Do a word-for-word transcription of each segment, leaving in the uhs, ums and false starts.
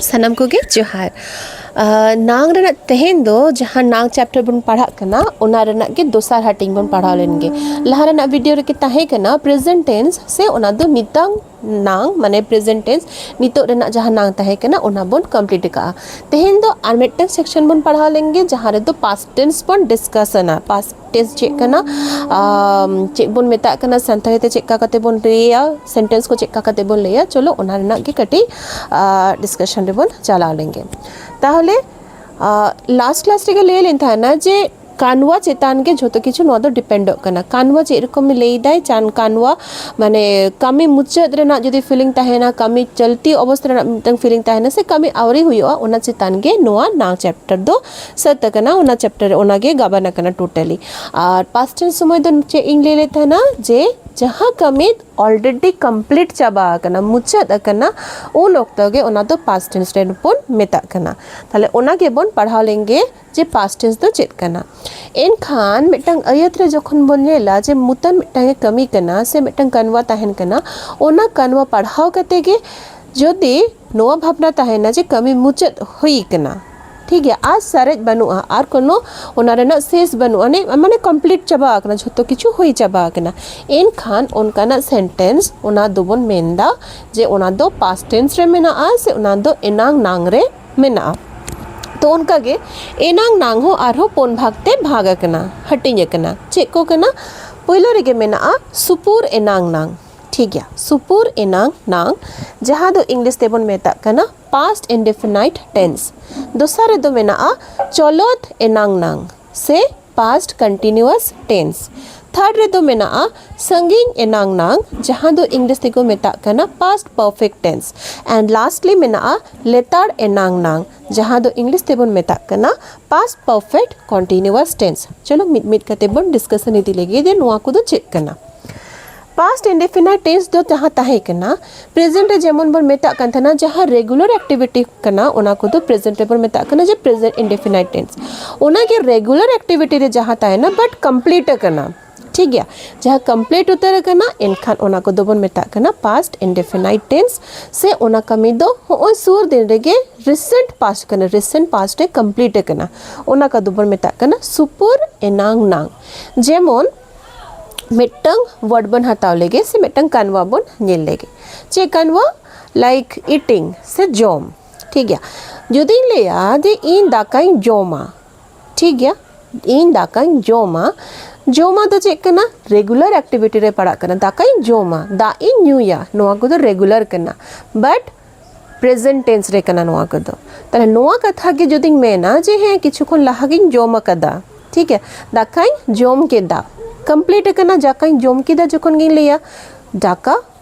ᱥᱟᱱᱟᱢ ᱠᱚᱜᱮ ᱡᱚᱦᱟᱨ᱾ ᱱᱟᱝ ᱨᱮᱱᱟᱜ ᱛᱮᱦᱮᱧ ᱫᱚ ᱡᱟᱦᱟᱸ ᱱᱟᱝ ᱪᱮᱯᱴᱟᱨ ᱵᱚᱱ ᱯᱟᱲᱦᱟᱜ ᱠᱟᱱᱟ, ᱚᱱᱟ ᱨᱮᱱᱟᱜ ᱜᱮ ᱫᱚᱥᱟᱨ ᱦᱟᱹᱴᱤᱧ ᱵᱚᱱ ᱯᱟᱲᱦᱟᱣ ᱞᱮᱱ ᱜᱮ᱾ ᱞᱟᱦᱟ ᱨᱮᱱᱟᱜ ᱵᱷᱤᱰᱤᱭᱳ ᱨᱮᱜᱮ ᱛᱟᱦᱮᱸ ᱠᱟᱱᱟ ᱯᱨᱮᱡᱮᱱᱴ ᱴᱮᱱᱥ, ᱥᱮ ᱚᱱᱟ ᱫᱚ ᱱᱤᱛᱟᱝ ᱱᱟᱝ, ᱢᱟᱱᱮ ᱯᱨᱮᱡᱮᱱᱴ ᱴᱮᱱᱥ, ᱱᱤᱛᱚᱜ ᱨᱮᱱᱟᱜ ᱡᱟᱦᱟᱸ ᱱᱟᱝ ᱛᱟᱦᱮᱸ ᱠᱟᱱᱟ, ᱚᱱᱟ ᱵᱚᱱ ᱠᱚᱢᱯᱞᱤᱴ ᱟᱠᱟᱜᱼᱟ᱾ ᱛᱮᱦᱮᱧ ᱫᱚ ᱟᱨ ᱢᱤᱫᱴᱟᱝ ᱥᱮᱠᱥᱚᱱ ᱵᱚᱱ ᱯᱟᱲᱦᱟᱣ ᱞᱮᱱ ᱜᱮ, ᱡᱟᱦᱟᱸ ᱨᱮᱫᱚ ᱯᱟᱥᱴ ᱴᱮᱱᱥ ᱵᱚᱱ ᱰᱤᱥᱠᱟᱥ ᱟᱱᱟ᱾ ᱯᱟᱥᱴ ᱴᱮᱱᱥ ᱪᱮᱫ ᱠᱟᱱᱟ, ᱪᱮᱫ ᱵᱚᱱ ᱢᱮᱛᱟᱜ ᱠᱟᱱᱟ, ᱥᱟᱱᱛᱟᱲᱤ ᱛᱮ ᱪᱮᱫ ᱠᱟ ᱠᱟᱛᱮ ᱵᱚᱱ ᱞᱟᱹᱭᱟ, ᱥᱮᱱᱴᱮᱱᱥ ᱠᱚ ᱪᱮᱫ ᱠᱟ ᱠᱟᱛᱮ ᱵᱚᱱ ᱞᱟᱹᱭᱟ, ᱪᱚᱞᱚ ᱚᱱᱟ ᱨᱮᱱᱟᱜ ᱜᱮ ᱠᱟᱹᱴᱤᱡ ᱰᱤᱥᱠᱟᱥᱚᱱ ᱨᱮᱵᱚᱱ ᱪᱟᱞᱟᱣ ᱞᱮᱱ ᱜᱮ᱾ ᱛᱟᱦᱚᱞᱮ ᱞᱟᱥᱴ ᱠᱞᱟᱥ ᱨᱮᱜᱮ ᱞᱟᱹᱭ ᱞᱮᱱ ᱛᱟᱦᱮᱱᱟ ᱡᱮ ᱠᱟᱱᱣᱟ ᱪᱮᱛᱟᱱ ᱜᱮ ᱡᱷᱚᱛᱚ ᱠᱤᱪᱷᱩ ᱱᱚᱣᱟ ᱫᱚ ᱰᱤᱯᱮᱱᱰᱚᱜ ᱠᱟᱱᱟ᱾ ᱠᱟᱱᱣᱟ ᱪᱮᱫ ᱨᱚᱠᱚᱢᱮ ᱞᱟᱹᱭ ᱫᱟᱭ, ᱪᱟᱱ ᱠᱟᱱᱣᱟ ᱢᱟᱱᱮ ᱠᱟᱹᱢᱤ ᱢᱩᱪᱟᱹᱫ ᱨᱮᱱᱟᱜ ᱡᱩᱫᱤ ᱯᱷᱤᱞᱤᱝ ᱛᱟᱦᱮᱱᱟ, ᱠᱟᱹᱢᱤ ᱪᱚᱞᱛᱤ ᱚᱵᱚᱥᱛᱟ ᱨᱮᱱᱟᱜ ᱢᱤᱫᱴᱟᱝ ᱯᱷᱤᱞᱤᱝ ᱛᱟᱦᱮᱱᱟ, ᱥᱮ ᱠᱟᱹᱢᱤ ᱟᱹᱣᱨᱤ ᱦᱩᱭᱩᱜᱼᱟ, ᱚᱱᱟ ᱪᱮᱛᱟᱱ ᱜᱮ ᱱᱚᱣᱟ ᱱᱟᱝ ᱪᱮᱯᱴᱟᱨ ᱫᱚ ᱥᱟᱹᱛ ᱟᱠᱟᱱᱟ, ᱚᱱᱟ ᱪᱮᱯᱴᱟᱨ ᱨᱮ ᱚᱱᱟ ᱜᱮ ᱜᱟᱵᱟᱱ ᱟᱠᱟᱱᱟ ᱴᱳᱴᱟᱞᱤ᱾ ᱟᱨ ᱯᱟᱥᱴ ᱴᱮᱱᱥ ᱥᱚᱢᱚᱭ ᱫᱚ ᱪᱮᱫ ᱤᱧ ᱞᱟᱹᱭ ᱞᱮᱫ ᱛᱟᱦᱮᱱᱟ ᱡᱮ ᱡᱟᱦᱟᱸ ᱠᱟᱹᱢᱤ ᱚᱞᱨᱮᱰᱤ ᱠᱚᱢᱯᱞᱤᱴ ᱪᱟᱵᱟ ᱟᱠᱟᱱᱟ, ᱢᱩᱪᱟᱹᱫ ᱟᱠᱟᱱᱟ, ᱩᱱ ᱚᱠᱛᱚ ᱜᱮ ᱚᱱᱟ ᱫᱚ ᱯᱟᱥᱴ ᱴᱮᱱᱥ ᱨᱮ ᱵᱚᱱ ᱢᱮᱛᱟᱜ ᱠᱟᱱᱟ᱾ ᱛᱟᱦᱞᱮ ᱚᱱᱟ ᱜᱮᱵᱚᱱ ᱯᱟᱲᱦᱟᱣ ᱞᱮᱱ ᱜᱮ ᱡᱮ ᱯᱟᱥᱴ ᱴᱮᱱᱥ ᱫᱚ ᱪᱮᱫ ᱠᱟᱱᱟ᱾ ᱮᱱᱠᱷᱟᱱ ᱢᱤᱫᱴᱟᱝ ᱟᱹᱭᱟᱹᱛ ᱨᱮ ᱡᱚᱠᱷᱚᱱ ᱵᱚᱱ ᱧᱮᱞᱟ ᱡᱮ ᱢᱩᱛᱟᱹᱱ ᱢᱤᱫᱴᱟᱝ ᱮ ᱠᱟᱹᱢᱤ ᱠᱟᱱᱟ ᱥᱮ ᱢᱤᱫᱴᱟᱝ ᱠᱟᱱᱣᱟ ᱛᱟᱦᱮᱱ ᱠᱟᱱᱟ, ᱚᱱᱟ ᱠᱟᱱᱣᱟ ᱯᱟᱲᱦᱟᱣ ᱠᱟᱛᱮ ᱜᱮ ᱡᱩᱫᱤ ᱱᱚᱣᱟ ᱵᱷᱟᱵᱽᱱᱟ ᱛᱟᱦᱮᱱᱟ ᱡᱮ ᱠᱟᱹᱢᱤ ᱢᱩᱪᱟᱹᱫ ᱦᱩᱭ ᱠᱟᱱᱟ, ᱴᱷᱤᱠ ᱜᱮᱭᱟ, ᱟᱨ ᱥᱟᱨᱮᱡ ᱵᱟᱹᱱᱩᱜᱼᱟ, ᱟᱨ ᱠᱳᱱᱳ ᱚᱱᱟ ᱨᱮᱱᱟᱜ ᱥᱮᱥ ᱵᱟᱹᱱᱩᱜᱼᱟ, ᱢᱟᱱᱮ ᱢᱟᱱᱮ ᱠᱚᱢᱯᱞᱤᱴ ᱪᱟᱵᱟ ᱟᱠᱟᱱᱟ, ᱡᱷᱚᱛᱚ ᱠᱤᱪᱷᱩ ᱦᱩᱭ ᱪᱟᱵᱟ ᱟᱠᱟᱱᱟ, ᱮᱱᱠᱷᱟᱱ ᱚᱱᱠᱟᱱᱟᱜ ᱥᱮᱱᱴᱮᱱᱥ ᱚᱱᱟ ᱫᱚᱵᱚᱱ ᱢᱮᱱᱫᱟ ᱡᱮ ᱚᱱᱟ ᱫᱚ ᱯᱟᱥᱴ ᱴᱮᱱᱥ ᱨᱮ ᱢᱮᱱᱟᱜᱼᱟ ᱥᱮ ᱚᱱᱟ ᱫᱚ ᱮᱱᱟᱝ ᱱᱟᱝ ᱨᱮ ᱢᱮᱱᱟᱜᱼᱟ᱾ ᱛᱚ ᱚᱱᱠᱟᱜᱮ ᱮᱱᱟᱝ ᱱᱟᱝ ᱦᱚᱸ ᱟᱨᱦᱚᱸ ᱯᱩᱱ ᱵᱷᱟᱜᱽ ᱛᱮ ᱵᱷᱟᱜᱽ ᱟᱠᱟᱱᱟ, ᱦᱟᱹᱴᱤᱧ ᱟᱠᱟᱱᱟ᱾ ᱪᱮᱫ ᱠᱚ ᱠᱟᱱᱟ? ᱯᱳᱭᱞᱳ ᱨᱮᱜᱮ ᱢᱮᱱᱟᱜᱼᱟ ᱥᱩᱯᱩᱨ ᱮᱱᱟᱝ ᱱᱟᱝ, ᱴᱷᱤᱠ ᱜᱮᱭᱟ, ᱥᱩᱯᱩᱨ ᱮᱱᱟᱝ ᱱᱟᱝ, ᱡᱟᱦᱟᱸ ᱫᱚ ᱤᱝᱞᱤᱥ ᱛᱮᱵᱚᱱ ᱢᱮᱛᱟᱜ ᱠᱟᱱᱟ ᱯᱟᱥᱴ ᱤᱱᱰᱮᱯᱷᱤᱱᱟᱭᱤᱴ ᱴᱮᱱᱥ᱾ ᱫᱚᱥᱟᱨ ᱨᱮᱫᱚ ᱢᱮᱱᱟᱜᱼᱟ ᱪᱚᱞᱚᱛ ᱮᱱᱟᱝ ᱱᱟᱝ ᱥᱮ ᱯᱟᱥᱴ ᱠᱚᱱᱴᱤᱱᱤᱭᱩᱣᱟᱥ ᱴᱮᱱᱥ᱾ ᱛᱷᱟᱨᱰ ᱨᱮᱫᱚ ᱢᱮᱱᱟᱜᱼᱟ ᱥᱟᱺᱜᱤᱧ ᱮᱱᱟᱝ ᱱᱟᱝ, ᱡᱟᱦᱟᱸ ᱫᱚ ᱤᱝᱞᱤᱥ ᱛᱮᱠᱚ ᱢᱮᱛᱟᱜ ᱠᱟᱱᱟ past perfect tense. And lastly ᱢᱮᱱᱟᱜᱼᱟ ᱞᱮᱛᱟᱲ ᱮᱱᱟᱝ ᱱᱟᱝ, ᱡᱟᱦᱟᱸ ᱫᱚ ᱤᱝᱞᱤᱥ ᱛᱮᱵᱚᱱ ᱢᱮᱛᱟᱜ ᱠᱟᱱᱟ ᱯᱟᱥᱴ ᱯᱟᱨᱯᱷᱮᱠᱴ ᱠᱚᱱᱴᱤᱱᱤᱭᱩᱣᱟᱥ ᱴᱮᱱᱥ᱾ ᱪᱚᱞᱚ ᱢᱤᱫ ᱢᱤᱫ ᱠᱟᱛᱮ ᱵᱚᱱ ᱰᱤᱥᱠᱟᱥ ᱤᱫᱤ ᱞᱮᱜᱮ ᱡᱮ ᱱᱚᱣᱟ ᱠᱚᱫᱚ ᱪᱮᱫ ᱠᱟᱱᱟ᱾ ᱯᱟᱥᱴ ᱤᱱᱰᱮᱯᱷᱤᱱᱟᱭᱤᱴ ᱴᱮᱱᱥ ᱫᱚ ᱡᱟᱦᱟᱸ ᱛᱟᱦᱮᱸ ᱠᱟᱱᱟ, ᱯᱨᱮᱡᱮᱱᱴ ᱨᱮ ᱡᱮᱢᱚᱱ ᱵᱚᱱ ᱢᱮᱛᱟᱜ ᱠᱟᱱ ᱛᱟᱦᱮᱱᱟ, ᱡᱟᱦᱟᱸ ᱨᱮᱜᱩᱞᱟᱨ ᱮᱠᱴᱤᱵᱷᱤᱴᱤ ᱠᱟᱱᱟ, ᱚᱱᱟ ᱠᱚᱫᱚ ᱯᱨᱮᱡᱮᱱᱴ ᱨᱮᱵᱚᱱ ᱢᱮᱛᱟᱜ ᱠᱟᱱᱟ ᱡᱮ ᱯᱨᱮᱡᱮᱱᱴ ᱤᱱᱰᱮᱯᱷᱤᱱᱟᱭᱤᱴ ᱴᱮᱱᱥ᱾ ᱚᱱᱟᱜᱮ ᱨᱮᱜᱩᱞᱟᱨ ᱮᱠᱴᱤᱵᱷᱤᱴᱤ ᱨᱮ ᱡᱟᱦᱟᱸ ᱛᱟᱦᱮᱱᱟ, ᱵᱟᱴ ᱠᱚᱢᱯᱞᱤᱴ ᱟᱠᱟᱱᱟ, ᱴᱷᱤᱠ ᱜᱮᱭᱟ, ᱡᱟᱦᱟᱸ ᱠᱚᱢᱯᱞᱤᱴ ᱩᱛᱟᱹᱨ ᱟᱠᱟᱱᱟ, ᱮᱱᱠᱷᱟᱱ ᱚᱱᱟ ᱠᱚᱫᱚ ᱵᱚᱱ ᱢᱮᱛᱟᱜ ᱠᱟᱱᱟ ᱯᱟᱥᱴ ᱤᱱᱰᱮᱯᱷᱤᱱᱟᱭᱤᱴ ᱴᱮᱱᱥ᱾ ᱥᱮ ᱚᱱᱟ ᱠᱟᱹᱢᱤ ᱫᱚ ᱦᱚᱸᱜᱼᱚᱭ ᱥᱩᱨ ᱫᱤᱱ ᱨᱮᱜᱮ ᱨᱤᱥᱮᱱᱴ ᱯᱟᱥᱴ ᱠᱟᱱᱟ, ᱨᱤᱥᱮᱱᱴ ᱯᱟᱥᱴ ᱨᱮ ᱠᱚᱢᱯᱞᱤᱴ ᱟᱠᱟᱱᱟ, ᱚᱱᱟ ᱠᱚᱫᱚ ᱵᱚᱱ ᱢᱮᱛᱟᱜ ᱠᱟᱱᱟ ᱥᱩᱯᱩᱨ ᱮᱱᱟᱝ ᱱᱟᱝ᱾ ᱡᱮᱢᱚᱱ ᱢᱤᱫᱴᱟᱝ ᱣᱟᱨᱰ ᱵᱚᱱ ᱦᱟᱛᱟᱣ ᱞᱮᱜᱮ, ᱥᱮ ᱢᱤᱫᱴᱟᱝ ᱠᱟᱱᱣᱟ ᱵᱚᱱ ᱧᱮᱞ ᱞᱮᱜᱮ᱾ ᱪᱮᱫ ᱠᱟᱱᱣᱟ? ᱞᱟᱭᱤᱠ ᱤᱴᱤᱝ, ᱥᱮ ᱡᱚᱢ᱾ ᱴᱷᱤᱠ ᱜᱮᱭᱟ, ᱡᱩᱫᱤᱧ ᱞᱟᱹᱭᱟ ᱡᱮ ᱤᱧ ᱫᱟᱠᱟᱧ ᱡᱚᱢᱟ, ᱴᱷᱤᱠ ᱜᱮᱭᱟ, ᱤᱧ ᱫᱟᱠᱟᱧ ᱡᱚᱢᱟ᱾ ᱡᱚᱢᱟ ᱫᱚ ᱪᱮᱫ ᱠᱟᱱᱟ? ᱨᱮᱜᱩᱞᱟᱨ ᱮᱠᱴᱤᱵᱷᱤᱴᱤ ᱨᱮ ᱯᱟᱲᱟᱜ ᱠᱟᱱᱟ᱾ ᱫᱟᱠᱟᱧ ᱡᱚᱢᱟ, ᱫᱟᱜ ᱤᱧ ᱧᱩᱭᱟ, ᱱᱚᱣᱟ ᱠᱚᱫᱚ ᱨᱮᱜᱩᱞᱟᱨ ᱠᱟᱱᱟ, ᱵᱟᱴ ᱯᱨᱮᱡᱮᱱᱴ ᱴᱮᱱᱥ ᱨᱮ ᱠᱟᱱᱟ ᱱᱚᱣᱟ ᱠᱚᱫᱚ᱾ ᱛᱟᱦᱞᱮ ᱱᱚᱣᱟ ᱠᱟᱛᱷᱟ ᱜᱮ ᱡᱩᱫᱤᱧ ᱢᱮᱱᱟ ᱡᱮ ᱦᱮᱸ, ᱠᱤᱪᱷᱩ ᱠᱷᱚᱱ ᱞᱟᱦᱟ ᱜᱤᱧ ᱡᱚᱢ ᱟᱠᱟᱫᱟ, ᱴᱷᱤᱠ ᱜᱮᱭᱟ, ᱫᱟᱠᱟᱧ ᱡᱚᱢ ᱠᱮᱫᱟ, ᱠᱚᱢᱯᱞᱤᱴ ᱟᱠᱟᱱᱟ, ᱫᱟᱠᱟᱧ ᱡᱚᱢ ᱠᱮᱫᱟ ᱡᱚᱠᱷᱚᱱ ᱜᱤᱧ ᱞᱟᱹᱭᱟ, ᱫᱟᱠᱟ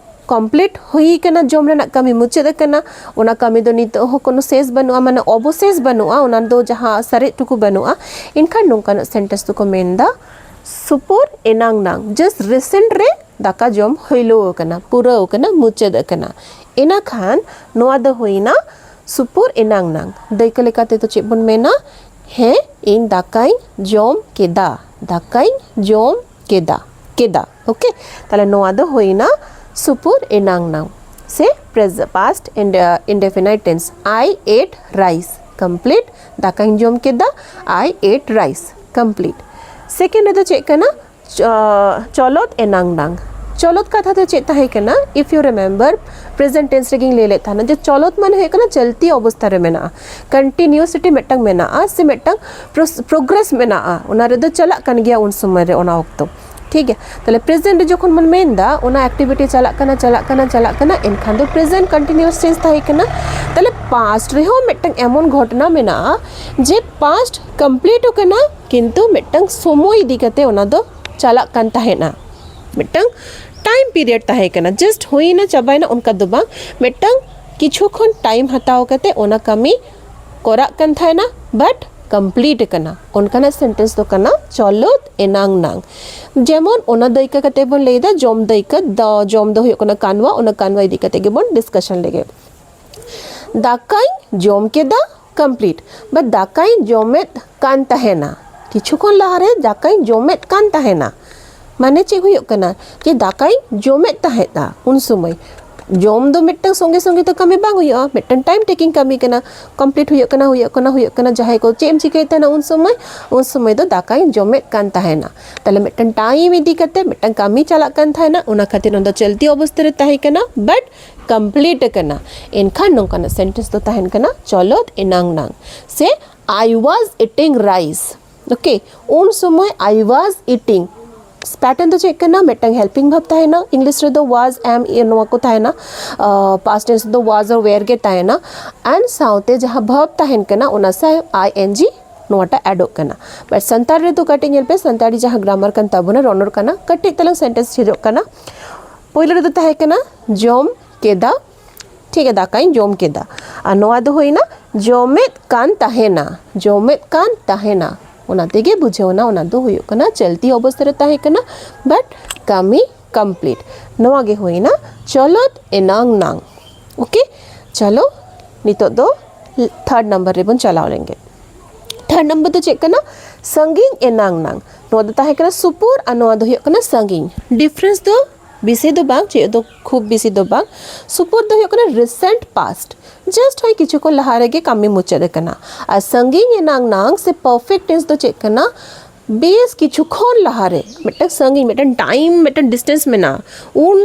ᱠᱚᱢᱯᱞᱤᱴ ᱦᱩᱭ ᱟᱠᱟᱱᱟ, ᱡᱚᱢ ᱨᱮᱱᱟᱜ ᱠᱟᱹᱢᱤ ᱢᱩᱪᱟᱹᱫ ᱟᱠᱟᱱᱟ, ᱚᱱᱟ ᱠᱟᱹᱢᱤ ᱫᱚ ᱱᱤᱛᱚᱜ ᱦᱚᱸ ᱠᱳᱱᱳ ᱥᱮᱥ ᱵᱟᱹᱱᱩᱜᱼᱟ, ᱢᱟᱱᱮ ᱚᱵᱚᱥᱮᱥ ᱵᱟᱹᱱᱩᱜᱼᱟ, ᱚᱱᱟ ᱫᱚ ᱡᱟᱦᱟᱸ ᱥᱟᱨᱮᱡ ᱴᱩᱠᱩ ᱵᱟᱹᱱᱩᱜᱼᱟ᱾ ᱮᱱᱠᱷᱟᱱ ᱱᱚᱝᱠᱟᱱᱟᱜ ᱥᱮᱱᱴᱮᱱᱥ ᱫᱚᱠᱚ ᱢᱮᱱᱫᱟ ᱥᱩᱯᱩᱨ ᱮᱱᱟᱝ ᱱᱟᱝ, ᱡᱟᱥᱴ ᱨᱤᱥᱮᱱᱴ ᱨᱮ ᱫᱟᱠᱟ ᱡᱚᱢ ᱦᱩᱭᱞᱳ ᱟᱠᱟᱱᱟ, ᱯᱩᱨᱟᱹᱣ ᱟᱠᱟᱱᱟ, ᱢᱩᱪᱟᱹᱫ ᱟᱠᱟᱱᱟ᱾ ᱤᱱᱟᱹ ᱠᱷᱟᱱ ᱱᱚᱣᱟ ᱫᱚ ᱦᱩᱭᱱᱟ ᱥᱩᱯᱩᱨ ᱮᱱᱟᱝ ᱱᱟᱝ᱾ ᱫᱟᱹᱭᱠᱟᱹ ᱞᱮᱠᱟ ᱛᱮᱫᱚ ᱪᱮᱫ ᱵᱚᱱ ᱢᱮᱱᱟ? ᱦᱮᱸ, ᱤᱧ ᱫᱟᱠᱟᱧ ᱡᱚᱢ ᱠᱮᱫᱟ, ᱫᱟᱠᱟᱧ ᱡᱚᱢ ᱠᱮᱫᱟ, ᱠᱮᱫᱟ᱾ ᱳᱠᱮ, ᱛᱟᱦᱞᱮ ᱱᱚᱣᱟ ᱫᱚ ᱦᱩᱭᱱᱟ ᱥᱩᱯᱩᱨ ᱮᱱᱟᱝ ᱱᱟᱝ, ᱥᱮ past indefinite tense. I ate rice, complete. ᱫᱟᱠᱟᱧ ᱡᱚᱢ ᱠᱮᱫᱟ, I ate rice, complete. Second ᱨᱮᱫᱚ ᱪᱮᱫ ᱠᱟᱱᱟ? ᱪᱚ- ᱪᱚᱞᱚᱛ ᱮᱱᱟᱝ ᱱᱟᱝ᱾ ᱪᱚᱞᱚᱛ ᱠᱟᱛᱷᱟ ᱫᱚ ᱪᱮᱫ ᱛᱟᱦᱮᱸ ᱠᱟᱱᱟ? If you remember, present tense ᱨᱮᱜᱤᱧ ᱞᱟᱹᱭ ᱞᱮᱫ ᱛᱟᱦᱮᱱᱟ ᱡᱮ ᱪᱚᱞᱚᱛ ᱢᱟᱱᱮ ᱦᱩᱭᱩᱜ ᱠᱟᱱᱟ ᱪᱚᱞᱛᱤ ᱚᱵᱚᱥᱛᱟ ᱨᱮ ᱢᱮᱱᱟᱜᱼᱟ, ᱠᱚᱱᱴᱤᱱᱤᱭᱩᱥᱤᱴᱤ ᱢᱤᱫᱴᱟᱝ ᱢᱮᱱᱟᱜᱼᱟ, ᱥᱮ ᱢᱤᱫᱴᱟᱝ ᱯᱨᱚᱜᱨᱮᱥ ᱢᱮᱱᱟᱜᱼᱟ, ᱚᱱᱟ ᱨᱮᱫᱚ ᱪᱟᱞᱟᱜ ᱠᱟᱱ ᱜᱮᱭᱟ ᱩᱱ ᱥᱚᱢᱚᱭ ᱨᱮ, ᱚᱱᱟ ᱚᱠᱛᱚ᱾ ᱴᱷᱤᱠ ᱜᱮᱭᱟ, ᱛᱟᱦᱞᱮ ᱯᱨᱮᱡᱮᱱᱴ ᱨᱮ ᱡᱚᱠᱷᱚᱱ ᱵᱚᱱ ᱢᱮᱱ ᱮᱫᱟ ᱚᱱᱟ ᱮᱠᱴᱤᱵᱷᱤᱴᱤ ᱪᱟᱞᱟᱜ ᱠᱟᱱᱟ, ᱪᱟᱞᱟᱜ ᱠᱟᱱᱟ, ᱪᱟᱞᱟᱜ ᱠᱟᱱᱟ, ᱮᱱᱠᱷᱟᱱ ᱫᱚ ᱯᱨᱮᱡᱮᱱᱴ ᱠᱚᱱᱴᱤᱱᱤᱭᱩᱥ ᱴᱮᱱᱥ ᱛᱟᱦᱮᱸ ᱠᱟᱱᱟ᱾ ᱛᱟᱦᱞᱮ ᱯᱟᱥᱴ ᱨᱮᱦᱚᱸ ᱢᱤᱫᱴᱟᱝ ᱮᱢᱚᱱ ᱜᱷᱚᱴᱚᱱᱟ ᱢᱮᱱᱟᱜᱼᱟ ᱡᱮ ᱯᱟᱥᱴ ᱠᱚᱢᱯᱞᱤᱴ ᱟᱠᱟᱱᱟ, ᱠᱤᱱᱛᱩ ᱢᱤᱫᱴᱟᱝ ᱥᱚᱢᱚᱭ ᱤᱫᱤ ᱠᱟᱛᱮ ᱚᱱᱟ ᱫᱚ ᱪᱟᱞᱟᱜ ᱠᱟᱱ ᱛᱟᱦᱮᱱᱟ, ᱢᱤᱫᱴᱟᱝ ᱴᱟᱭᱤᱢ ᱯᱤᱨᱤᱭᱚᱰ ᱛᱟᱦᱮᱸ ᱠᱟᱱᱟ, ᱡᱟᱥᱴ ᱦᱩᱭᱱᱟ ᱪᱟᱵᱟᱭᱱᱟ ᱚᱱᱠᱟ ᱫᱚ ᱵᱟᱝ, ᱢᱤᱫᱴᱟᱝ ᱠᱤᱪᱷᱩ ᱠᱷᱚᱱ ᱴᱟᱭᱤᱢ ᱦᱟᱛᱟᱣ ᱠᱟᱛᱮ ᱚᱱᱟ ᱠᱟᱹᱢᱤ ᱠᱚᱨᱟᱜ ᱠᱟᱱ ᱛᱟᱦᱮᱱᱟ, ᱵᱟᱴ ᱠᱚᱢᱯᱞᱤᱴ ᱟᱠᱟᱱᱟ, ᱚᱱᱠᱟᱱᱟᱜ ᱥᱮᱱᱴᱮᱱᱥ ᱫᱚ ᱠᱟᱱᱟ ᱪᱚᱞᱚᱛ ᱮᱱᱟᱝ ᱱᱟᱝ᱾ ᱡᱮᱢᱚᱱ ᱚᱱᱟ ᱫᱟᱹᱭᱠᱟᱹ ᱠᱟᱛᱮ ᱵᱚᱱ ᱞᱟᱹᱭᱫᱟ ᱡᱚᱢ ᱫᱟᱹᱭᱠᱟᱹ, ᱫᱚ ᱡᱚᱢ ᱫᱚ ᱦᱩᱭᱩᱜ ᱠᱟᱱᱟ ᱠᱟᱱᱣᱟ, ᱚᱱᱟ ᱠᱟᱱᱣᱟ ᱤᱫᱤ ᱠᱟᱛᱮ ᱜᱮᱵᱚᱱ ᱰᱤᱥᱠᱟᱥᱚᱱ ᱞᱮᱜᱮ᱾ ᱫᱟᱠᱟᱧ ᱡᱚᱢ ᱠᱮᱫᱟ, ᱠᱚᱢᱯᱞᱤᱴ᱾ ᱵᱟ ᱫᱟᱠᱟᱧ ᱡᱚᱢᱮᱫ ᱠᱟᱱ ᱛᱟᱦᱮᱱᱟ, ᱠᱤᱪᱷᱩ ᱠᱷᱚᱱ ᱞᱟᱦᱟᱨᱮ ᱫᱟᱠᱟᱧ ᱡᱚᱢᱮᱫ ᱠᱟᱱ ᱛᱟᱦᱮᱱᱟ, ᱢᱟᱱᱮ ᱪᱮᱫ ᱦᱩᱭᱩᱜ ᱠᱟᱱᱟ? ᱡᱮ ᱫᱟᱠᱟᱧ ᱡᱚᱢᱮᱫ ᱛᱟᱦᱮᱸᱫᱼᱟ ᱩᱱ ᱥᱚᱢᱚᱭ᱾ ᱡᱚᱢ ᱫᱚ ᱢᱤᱫᱴᱟᱝ ᱥᱚᱸᱜᱮ ᱥᱚᱸᱜᱮ ᱫᱚ ᱠᱟᱹᱢᱤ ᱵᱟᱝ ᱦᱩᱭᱩᱜᱼᱟ, ᱢᱤᱫᱴᱟᱝ time taking ᱠᱟᱹᱢᱤ ᱠᱟᱱᱟ᱾ Complete ᱦᱩᱭᱩᱜ ᱠᱟᱱᱟ, ᱦᱩᱭᱩᱜ ᱠᱟᱱᱟ, ᱦᱩᱭᱩᱜ ᱠᱟᱱᱟ᱾ ᱡᱟᱦᱟᱸᱭ ᱠᱚ ᱪᱮᱫ ᱮᱢ ᱪᱤᱠᱟᱹᱭᱮᱫ ᱛᱟᱦᱮᱱᱟ ᱩᱱ ᱥᱚᱢᱚᱭ? ᱩᱱ ᱥᱚᱢᱚᱭ ᱫᱚ ᱫᱟᱠᱟᱧ ᱡᱚᱢᱮᱫ ᱠᱟᱱ ᱛᱟᱦᱮᱱᱟ᱾ ᱛᱟᱦᱞᱮ ᱢᱤᱫᱴᱟᱝ time ᱤᱫᱤ ᱠᱟᱛᱮ ᱢᱤᱫᱴᱟᱝ ᱠᱟᱹᱢᱤ ᱪᱟᱞᱟᱜ ᱠᱟᱱ ᱛᱟᱦᱮᱱᱟ, ᱚᱱᱟ ᱠᱷᱟᱹᱛᱤᱨ ᱚᱱᱟ ᱫᱚ ᱪᱚᱞᱛᱤ ᱚᱵᱚᱥᱛᱟ ᱨᱮ ᱛᱟᱦᱮᱸ ᱠᱟᱱᱟ, but complete ᱟᱠᱟᱱᱟ᱾ ᱮᱱᱠᱷᱟᱱ ᱱᱚᱝᱠᱟᱱᱟᱜ sentence ᱫᱚ ᱛᱟᱦᱮᱱ ᱠᱟᱱᱟ, ᱪᱚᱞᱚᱛ ᱮᱱᱟᱝ ᱱᱟᱝ, ᱥᱮ I was eating rice. Okay, ᱩᱱ ᱥᱚᱢᱚᱭ I was eating pattern ᱫᱚ ᱪᱮᱫ ᱠᱟᱱᱟ? ᱢᱤᱫᱴᱟᱝ helping verb ᱛᱟᱦᱮᱱᱟ, English ᱨᱮᱫᱚ was, am, ᱤᱭᱟᱹ ᱱᱚᱣᱟ ᱠᱚ ᱛᱟᱦᱮᱱᱟ, past tense ᱫᱚ was or were ᱜᱮ ᱛᱟᱦᱮᱱᱟ, and ᱥᱟᱶᱛᱮ ᱡᱟᱦᱟᱸ verb ᱛᱟᱦᱮᱱ ᱠᱟᱱᱟ ᱚᱱᱟ ᱥᱟᱶ I N G ᱱᱚᱣᱟᱴᱟᱜ addᱚᱜ ᱠᱟᱱᱟ᱾ But ᱥᱟᱱᱛᱟᱲ ᱨᱮᱫᱚ ᱠᱟᱹᱴᱤᱡ ᱧᱮᱞ ᱯᱮ, ᱥᱟᱱᱛᱟᱲᱤ ᱡᱟᱦᱟᱸ grammar ᱠᱟᱱ ᱛᱟᱵᱚᱱᱟ, ᱨᱚᱱᱚᱲ ᱠᱟᱱᱟ, ᱠᱟᱹᱴᱤᱡ ᱛᱟᱞᱟᱝ sentence changeᱚᱜ ᱠᱟᱱᱟ᱾ ᱯᱳᱭᱞᱳ ᱨᱮᱫᱚ ᱛᱟᱦᱮᱸ ᱠᱟᱱᱟ ᱡᱚᱢ ᱠᱮᱫᱟ, ᱴᱷᱤᱠ ᱜᱮᱭᱟ, ᱫᱟᱠᱟᱧ ᱡᱚᱢ ᱠᱮᱫᱟ᱾ ᱟᱨ ᱱᱚᱣᱟ ᱫᱚ ᱦᱩᱭᱱᱟ ᱡᱚᱢᱮᱫ ᱠᱟᱱ ᱛᱟᱦᱮᱱᱟ, ᱡᱚᱢᱮᱫ ᱠᱟᱱ ᱛᱟᱦᱮᱱᱟ᱾ ᱚᱱᱟ ᱛᱮᱜᱮ ᱵᱩᱡᱷᱟᱹᱣᱱᱟ ᱚᱱᱟ ᱫᱚ ᱦᱩᱭᱩᱜ ᱠᱟᱱᱟ ᱪᱚᱞᱛᱤ ᱚᱵᱚᱥᱛᱟ ᱨᱮ ᱛᱟᱦᱮᱸ ᱠᱟᱱᱟ, but ᱠᱟᱹᱢᱤ complete᱾ ᱱᱚᱣᱟ ᱜᱮ ᱦᱩᱭᱱᱟ ᱪᱚᱞᱚᱛ ᱮᱱᱟᱝ ᱱᱟᱝ᱾ Okay, ᱪᱚᱞᱚ ᱱᱤᱛᱚᱜ ᱫᱚ third number ᱨᱮᱵᱚᱱ ᱪᱟᱞᱟᱣ ᱞᱮᱱᱜᱮ᱾ Third number ᱫᱚ ᱪᱮᱫ ᱠᱟᱱᱟ? ᱥᱟᱺᱜᱤᱧ ᱮᱱᱟᱝ ᱱᱟᱝ᱾ ᱱᱚᱣᱟ ᱫᱚ ᱛᱟᱦᱮᱸ ᱠᱟᱱᱟ ᱥᱩᱯᱩᱨ ᱟᱨ ᱱᱚᱣᱟ ᱫᱚ ᱦᱩᱭᱩᱜ ᱠᱟᱱᱟ ᱥᱟᱺᱜᱤᱧ᱾ Difference ᱫᱚ ᱵᱮᱥᱤ ᱫᱚ ᱵᱟᱝ, ᱪᱮᱫ ᱫᱚ ᱠᱷᱩᱵ ᱵᱮᱥᱤ ᱫᱚ ᱵᱟᱝ᱾ ᱥᱩᱯᱩᱨ ᱫᱚ ᱦᱩᱭᱩᱜ ᱠᱟᱱᱟ recent past, just ᱦᱚᱸᱜᱼᱚᱭ ᱠᱤᱪᱷᱩ ᱠᱷᱚᱱ ᱞᱟᱦᱟ ᱨᱮᱜᱮ ᱠᱟᱹᱢᱤ ᱢᱩᱪᱟᱹᱫ ᱟᱠᱟᱱᱟ᱾ ᱟᱨ ᱥᱟᱺᱜᱤᱧ ᱮᱱᱟᱝ ᱱᱟᱝ ᱥᱮ perfect tense ᱫᱚ ᱪᱮᱫ ᱠᱟᱱᱟ? ᱵᱮᱥ ᱠᱤᱪᱷᱩ ᱠᱷᱚᱱ ᱞᱟᱦᱟᱨᱮ, ᱢᱤᱫᱴᱟᱝ ᱥᱟᱺᱜᱤᱧ, ᱢᱤᱫᱴᱟᱝ time, ᱢᱤᱫᱴᱟᱝ distance ᱢᱮᱱᱟᱜᱼᱟ, ᱩᱱ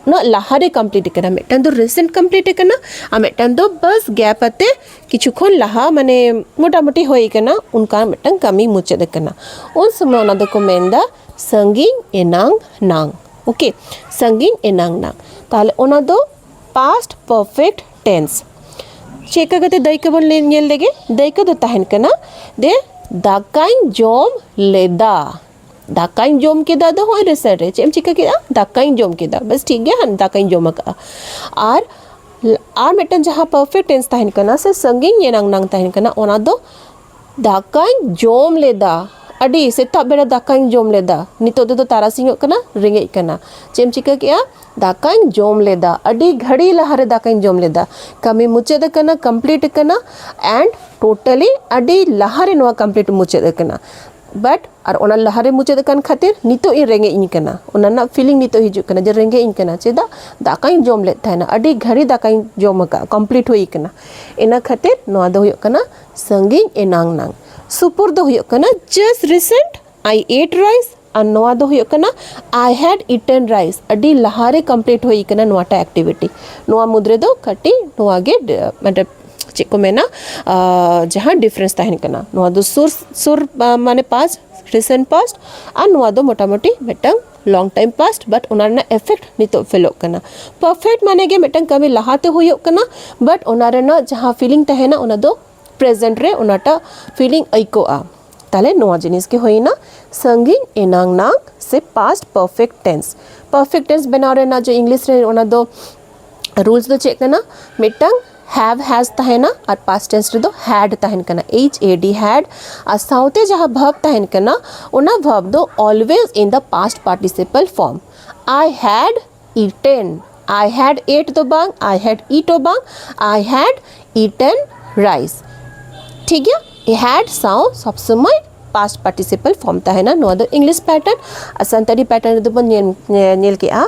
ᱩᱱᱟᱹᱜ ᱞᱟᱦᱟᱨᱮ complete ᱟᱠᱟᱱᱟ᱾ ᱢᱤᱫᱴᱟᱝ ᱫᱚ recent complete ᱟᱠᱟᱱᱟ ᱟᱨ ᱢᱤᱫᱴᱟᱝ ᱫᱚ ᱵᱟᱥ gap ᱟᱛᱮ ᱠᱤᱪᱷᱩ ᱠᱷᱚᱱ ᱞᱟᱦᱟ, ᱢᱟᱱᱮ ᱢᱚᱴᱟᱢᱩᱴᱤ ᱦᱩᱭ ᱟᱠᱟᱱᱟ, ᱚᱱᱠᱟ ᱢᱤᱫᱴᱟᱝ ᱠᱟᱹᱢᱤ ᱢᱩᱪᱟᱹᱫ ᱟᱠᱟᱱᱟ᱾ ᱩᱱ ᱥᱚᱢᱚᱭ ᱚᱱᱟ ᱫᱚᱠᱚ ᱢᱮᱱᱫᱟ ᱥᱟᱺᱜᱤᱧ ᱮᱱᱟᱝ ᱱᱟᱝ᱾ Okay, ᱥᱟᱺᱜᱤᱧ ᱮᱱᱟᱝ ᱱᱟᱝ᱾ ᱛᱟᱦᱞᱮ ᱚᱱᱟ ᱫᱚ past perfect tense᱾ ᱪᱮᱫ ᱞᱮᱠᱟ ᱠᱟᱛᱮ ᱫᱟᱹᱭᱠᱟᱹ ᱵᱚᱱ ᱞᱟᱹᱭ, ᱧᱮᱞ ᱞᱮᱜᱮ᱾ ᱫᱟᱹᱭᱠᱟᱹ ᱫᱚ ᱛᱟᱦᱮᱱ ᱠᱟᱱᱟ, ᱫᱮ, ᱫᱟᱠᱟᱧ ᱡᱚᱢ ᱞᱮᱫᱟ᱾ ᱫᱟᱠᱟᱧ ᱡᱚᱢ ᱠᱮᱫᱟ ᱫᱚ ᱦᱚᱸᱜᱼᱚᱭ recent ᱨᱮ᱾ ᱪᱮᱫ ᱮᱢ ᱪᱤᱠᱟᱹ ᱠᱮᱫᱟ? ᱫᱟᱠᱟᱧ ᱡᱚᱢ ᱠᱮᱫᱟ᱾ ᱵᱮᱥ, ᱴᱷᱤᱠ ᱜᱮᱭᱟ, ᱦᱟᱸ, ᱫᱟᱠᱟᱧ ᱡᱚᱢ ᱟᱠᱟᱫᱼᱟ᱾ ᱟᱨ, ᱟᱨ ᱢᱤᱫᱴᱟᱝ ᱡᱟᱦᱟᱸ perfect tense ᱛᱟᱦᱮᱱ ᱠᱟᱱᱟ ᱥᱮ ᱥᱟᱺᱜᱤᱧ ᱮᱱᱟᱝ ᱱᱟᱝ ᱛᱟᱦᱮᱱ ᱠᱟᱱᱟ, ᱚᱱᱟ ᱫᱚ ᱫᱟᱠᱟᱧ ᱡᱚᱢ ᱞᱮᱫᱟ, ᱟᱹᱰᱤ ᱥᱮᱛᱟᱜ ᱵᱮᱲᱟ ᱫᱟᱠᱟᱧ ᱡᱚᱢ ᱞᱮᱫᱟ, ᱱᱤᱛᱚᱜ ᱛᱮᱫᱚ ᱛᱟᱨᱟᱥᱤᱧᱚᱜ ᱠᱟᱱᱟ, ᱨᱮᱸᱜᱮᱡ ᱠᱟᱱᱟ᱾ ᱪᱮᱫ ᱮᱢ ᱪᱤᱠᱟᱹ ᱠᱮᱫᱼᱟ? ᱫᱟᱠᱟᱧ ᱡᱚᱢ ᱞᱮᱫᱟ, ᱟᱹᱰᱤ ᱜᱷᱟᱹᱲᱤ ᱞᱟᱦᱟᱨᱮ ᱫᱟᱠᱟᱧ ᱡᱚᱢ ᱞᱮᱫᱟ᱾ ᱠᱟᱹᱢᱤ ᱢᱩᱪᱟᱹᱫ ᱟᱠᱟᱱᱟ, complete ᱟᱠᱟᱱᱟ, and totally ᱟᱹᱰᱤ ᱞᱟᱦᱟᱨᱮ ᱱᱚᱣᱟ complete ᱢᱩᱪᱟᱹᱫ ᱟᱠᱟᱱᱟ᱾ but ᱟᱨ ᱚᱱᱟ ᱞᱟᱦᱟᱨᱮ ᱢᱩᱪᱟᱹᱫ ᱟᱠᱟᱱ ᱠᱷᱟᱹᱛᱤᱨ ᱱᱤᱛᱚᱜ ᱤᱧ ᱨᱮᱸᱜᱮᱡ ᱤᱧ ᱠᱟᱱᱟ, ᱚᱱᱟ ᱨᱮᱱᱟᱜ feeling ᱱᱤᱛᱚᱜ ᱦᱤᱡᱩᱜ ᱠᱟᱱᱟ ᱡᱮ ᱨᱮᱸᱜᱮᱡ ᱤᱧ ᱠᱟᱱᱟ᱾ ᱪᱮᱫᱟᱜ? ᱫᱟᱠᱟᱧ ᱡᱚᱢ ᱞᱮᱫ ᱛᱟᱦᱮᱱᱟ, ᱟᱹᱰᱤ ᱜᱷᱟᱹᱲᱤ ᱫᱟᱠᱟᱧ ᱡᱚᱢ ᱟᱠᱟᱫᱼᱟ, complete ᱦᱩᱭ ᱟᱠᱟᱱᱟ᱾ ᱤᱱᱟᱹ ᱠᱷᱟᱹᱛᱤᱨ ᱱᱚᱣᱟ ᱫᱚ ᱦᱩᱭᱩᱜ ᱠᱟᱱᱟ ᱥᱟᱺᱜᱤᱧ ᱮᱱᱟᱝ ᱱᱟᱝ᱾ ᱥᱩᱯᱩᱨ ᱫᱚ ᱦᱩᱭᱩᱜ ᱠᱟᱱᱟ just recent I ate rice, ᱟᱨ ᱱᱚᱣᱟ ᱫᱚ ᱦᱩᱭᱩᱜ ᱠᱟᱱᱟ I had eaten rice, ᱟᱹᱰᱤ ᱞᱟᱦᱟᱨᱮ complete ᱦᱩᱭ ᱟᱠᱟᱱᱟ ᱱᱚᱣᱟᱴᱟᱜ activity᱾ ᱱᱚᱣᱟ ᱢᱩᱫᱽ ᱨᱮᱫᱚ ᱠᱟᱹᱴᱤᱡ ᱱᱚᱣᱟ ᱜᱮ ᱰ- ᱢᱟᱱᱮ ᱪᱮᱫ ᱠᱚ ᱢᱮᱱᱟ, ᱟᱨ ᱡᱟᱦᱟᱸ difference ᱛᱟᱦᱮᱱ ᱠᱟᱱᱟ, ᱱᱚᱣᱟ ᱫᱚ ᱥᱩᱨ ᱥᱩᱨ ᱟ, ᱢᱟᱱᱮ past, recent past, ᱟᱨ ᱱᱚᱣᱟ ᱫᱚ ᱢᱚᱴᱟᱢᱩᱴᱤ ᱢᱤᱫᱴᱟᱝ long time past, but ᱚᱱᱟ ᱨᱮᱱᱟᱜ effect ᱱᱤᱛᱚᱜ ᱯᱷᱤᱞᱚᱜ ᱠᱟᱱᱟ᱾ Perfect ᱢᱟᱱᱮ ᱜᱮ ᱢᱤᱫᱴᱟᱝ ᱠᱟᱹᱢᱤ ᱞᱟᱦᱟᱛᱮ ᱦᱩᱭᱩᱜ ᱠᱟᱱᱟ, but ᱚᱱᱟ ᱨᱮᱱᱟᱜ ᱡᱟᱦᱟᱸ feeling ᱛᱟᱦᱮᱱᱟ ᱚᱱᱟ ᱫᱚ present ᱨᱮ ᱚᱱᱟᱴᱟᱜ feeling ᱟᱹᱭᱠᱟᱹᱜᱼᱟ᱾ ᱛᱟᱦᱞᱮ ᱱᱚᱣᱟ ᱡᱤᱱᱤᱥ ᱜᱮ ᱦᱩᱭᱱᱟ ᱥᱟᱺᱜᱤᱧ ᱮᱱᱟᱝ ᱱᱟᱝ ᱥᱮ past perfect tense᱾ Perfect tense ᱵᱮᱱᱟᱣ ᱨᱮᱱᱟᱜ ᱡᱮ English ᱨᱮ ᱚᱱᱟ ᱫᱚ rules ᱫᱚ ᱪᱮᱫ ᱠᱟᱱᱟ? ᱢᱤᱫᱴᱟᱝ have has ᱛᱟᱦᱮᱱᱟ ᱟᱨ past tense ᱨᱮᱫᱚ had ᱛᱟᱦᱮᱱ ᱠᱟᱱᱟ, H A D, had᱾ ᱟᱨ ᱥᱟᱶᱛᱮ ᱡᱟᱦᱟᱸ verb ᱛᱟᱦᱮᱱ ᱠᱟᱱᱟ, ᱚᱱᱟ verb ᱫᱚ always in the past participle form. I had eaten, I had ate ᱫᱚ ᱵᱟᱝ, I had eat ᱦᱚᱸ ᱵᱟᱝ, I had eaten rice᱾ ᱴᱷᱤᱠ ᱜᱮᱭᱟ, had ᱥᱟᱶ ᱥᱚᱵ ᱥᱚᱢᱚᱭ past participle form ᱛᱟᱦᱮᱱᱟ᱾ ᱱᱚᱣᱟ ᱫᱚ English pattern᱾ ᱟᱨ ᱥᱟᱱᱛᱟᱲᱤ pattern ᱨᱮᱫᱚ ᱵᱚᱱ ᱧᱮᱞ, ᱧᱮᱞ ᱠᱮᱜᱼᱟ,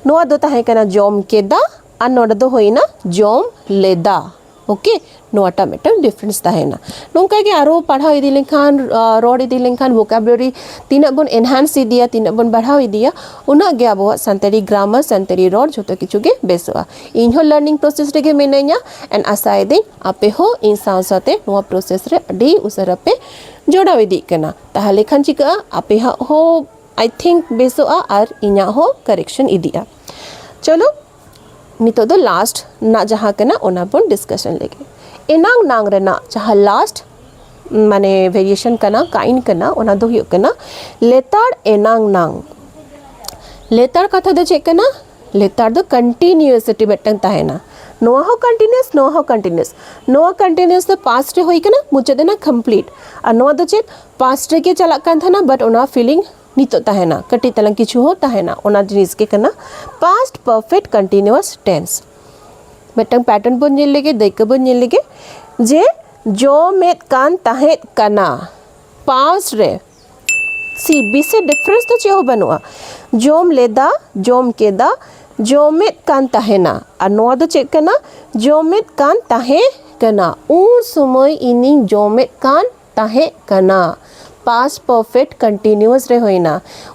ᱱᱚᱣᱟ ᱫᱚ ᱛᱟᱦᱮᱸ ᱠᱟᱱᱟ ᱡᱚᱢ ᱠᱮᱫᱟ, ᱟᱨ ᱱᱚᱰᱮ ᱫᱚ ᱦᱩᱭᱱᱟ ᱡᱚᱢ ᱞᱮᱫᱟ᱾ ᱳᱠᱮ, ᱱᱚᱣᱟᱴᱟᱜ ᱢᱤᱫᱴᱟᱝ difference ᱛᱟᱦᱮᱱᱟ᱾ ᱱᱚᱝᱠᱟ ᱜᱮ ᱟᱨᱚ ᱯᱟᱲᱦᱟᱣ ᱤᱫᱤ ᱞᱮᱱᱠᱷᱟᱱ, ᱟ, ᱨᱚᱲ ᱤᱫᱤ ᱞᱮᱱᱠᱷᱟᱱ, vocabulary ᱛᱤᱱᱟᱹᱜ ᱵᱚᱱ enhance ᱤᱫᱤᱭᱟ, ᱛᱤᱱᱟᱹᱜ ᱵᱚᱱ ᱵᱟᱲᱦᱟᱣ ᱤᱫᱤᱭᱟ, ᱩᱱᱟᱹᱜ ᱜᱮ ᱟᱵᱚᱣᱟᱜ ᱥᱟᱱᱛᱟᱲᱤ grammar, ᱥᱟᱱᱛᱟᱲᱤ ᱨᱚᱲ ᱡᱷᱚᱛᱚ ᱠᱤᱪᱷᱩ ᱜᱮ ᱵᱮᱥᱚᱜᱼᱟ᱾ ᱤᱧ ᱦᱚᱸ learning process ᱨᱮᱜᱮ ᱢᱤᱱᱟᱹᱧᱟ, and ᱟᱥᱟᱭᱮᱫᱟᱹᱧ ᱟᱯᱮ ᱦᱚᱸ ᱤᱧ ᱥᱟᱶ ᱥᱟᱶᱛᱮ ᱱᱚᱣᱟ process ᱨᱮ ᱟᱹᱰᱤ ᱩᱥᱟᱹᱨᱟ ᱯᱮ ᱡᱚᱲᱟᱣ ᱤᱫᱤᱜ ᱠᱟᱱᱟ᱾ ᱛᱟᱦᱚᱞᱮ ᱠᱷᱟᱱ ᱪᱤᱠᱟᱹᱜᱼᱟ, ᱟᱯᱮᱭᱟᱜ ᱦᱚᱸ I think ᱵᱮᱥᱚᱜᱼᱟ ᱟᱨ ᱤᱧᱟᱹᱜ ᱦᱚᱸ correction ᱤᱫᱤᱜᱼᱟ᱾ ᱪᱚᱞᱚ, ᱱᱤᱛᱚᱜ ᱫᱚ last ᱨᱮᱱᱟᱜ ᱡᱟᱦᱟᱸ ᱠᱟᱱᱟ ᱚᱱᱟ ᱵᱚᱱ discussion ᱞᱮᱜᱮ᱾ ᱮᱱᱟᱝ ᱱᱟᱝ ᱨᱮᱱᱟᱜ ᱡᱟᱦᱟᱸ last ᱢᱟᱱᱮ variation ᱠᱟᱱᱟ, kind ᱠᱟᱱᱟ, ᱚᱱᱟ ᱫᱚ ᱦᱩᱭᱩᱜ ᱠᱟᱱᱟ ᱞᱮᱛᱟᱲ ᱮᱱᱟᱝ ᱱᱟᱝ᱾ ᱞᱮᱛᱟᱲ ᱠᱟᱛᱷᱟ ᱫᱚ ᱪᱮᱫ ᱠᱟᱱᱟ? ᱞᱮᱛᱟᱲ ᱫᱚ continuosity ᱢᱤᱫᱴᱟᱝ ᱛᱟᱦᱮᱱᱟ᱾ ᱱᱚᱣᱟ ᱦᱚᱸ continuous, ᱱᱚᱣᱟ ᱦᱚᱸ continuous᱾ ᱱᱚᱣᱟ continuous ᱫᱚ past ᱨᱮ ᱦᱩᱭ ᱠᱟᱱᱟ, ᱢᱩᱪᱟᱹᱫ ᱮᱱᱟ, complete᱾ ᱟᱨ ᱱᱚᱣᱟ ᱫᱚ ᱪᱮᱫ? Past ᱨᱮᱜᱮ ᱪᱟᱞᱟᱜ ᱠᱟᱱ ᱛᱟᱦᱮᱱᱟ, but ᱚᱱᱟ feeling ᱱᱤᱛᱚᱜ ᱛᱟᱦᱮᱱᱟ, ᱠᱟᱹᱴᱤᱡ ᱛᱟᱞᱟᱝ ᱠᱤᱪᱷᱩ ᱦᱚᱸ ᱛᱟᱦᱮᱱᱟ, ᱚᱱᱟ ᱡᱤᱱᱤᱥ ᱜᱮ ᱠᱟᱱᱟ past perfect continuous tense᱾ ᱢᱤᱫᱴᱟᱝ pattern ᱵᱚᱱ ᱧᱮᱞ ᱞᱮᱜᱮ, ᱫᱟᱹᱭᱠᱟᱹ ᱵᱚᱱ ᱧᱮᱞ ᱞᱮᱜᱮ, ᱡᱮ ᱡᱚᱢᱮᱫ ᱠᱟᱱ ᱛᱟᱦᱮᱸᱫ ᱠᱟᱱᱟ, ᱯᱟᱥᱴ ᱨᱮ ᱥᱤ ᱵᱤᱥᱮ ᱰᱤᱯᱷᱟᱨᱮᱱᱥ ᱫᱚ ᱪᱮᱫ ᱦᱚᱸ ᱵᱟᱹᱱᱩᱜᱼᱟ᱾ ᱡᱚᱢ ᱞᱮᱫᱟ, ᱡᱚᱢ ᱠᱮᱫᱟ, ᱡᱚᱢᱮᱫ ᱠᱟᱱ ᱛᱟᱦᱮᱱᱟ᱾ ᱟᱨ ᱱᱚᱣᱟ ᱫᱚ ᱪᱮᱫ ᱠᱟᱱᱟ? ᱡᱚᱢᱮᱫ ᱠᱟᱱ ᱛᱟᱦᱮᱸ ᱠᱟᱱᱟ᱾ ᱩᱱ ᱥᱚᱢᱚᱭ ᱤᱧᱤᱧ ᱡᱚᱢᱮᱫ ᱠᱟᱱ ᱛᱟᱦᱮᱸ ᱠᱟᱱᱟ᱾ ᱯᱟᱥᱴ ᱯᱟᱨᱯᱷᱮᱠᱴ ᱠᱚᱱᱴᱤᱱᱤᱭᱩᱣᱟᱥ ᱨᱮ ᱦᱩᱭᱱᱟ᱾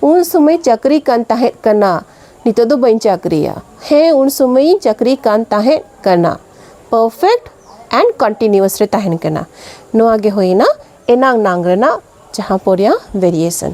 ᱩᱱ ᱥᱚᱢᱚᱭ ᱪᱟᱹᱠᱨᱤ ᱠᱟᱱ ᱛᱟᱦᱮᱸ ᱠᱟᱱᱟ, ᱱᱤᱛᱚᱜ ᱫᱚ ᱵᱟᱹᱧ ᱪᱟᱹᱠᱨᱤᱭᱟ᱾ ᱦᱮᱸ, ᱩᱱ ᱥᱚᱢᱚᱭᱤᱧ ᱪᱟᱹᱠᱨᱤ ᱠᱟᱱ ᱛᱟᱦᱮᱸ ᱠᱟᱱᱟ᱾ ᱯᱟᱨᱯᱷᱮᱠᱴ ᱮᱱᱰ ᱠᱚᱱᱴᱤᱱᱤᱭᱩᱣᱟᱥ ᱨᱮ ᱛᱟᱦᱮᱱ ᱠᱟᱱᱟ᱾ ᱱᱚᱣᱟ ᱜᱮ ᱦᱩᱭᱱᱟ ᱮᱱᱟᱝ ᱱᱟᱝ ᱨᱮᱱᱟᱜ ᱡᱟᱦᱟᱸ ᱯᱚᱨᱭᱟ ᱵᱷᱮᱨᱤᱭᱮᱥᱚᱱ᱾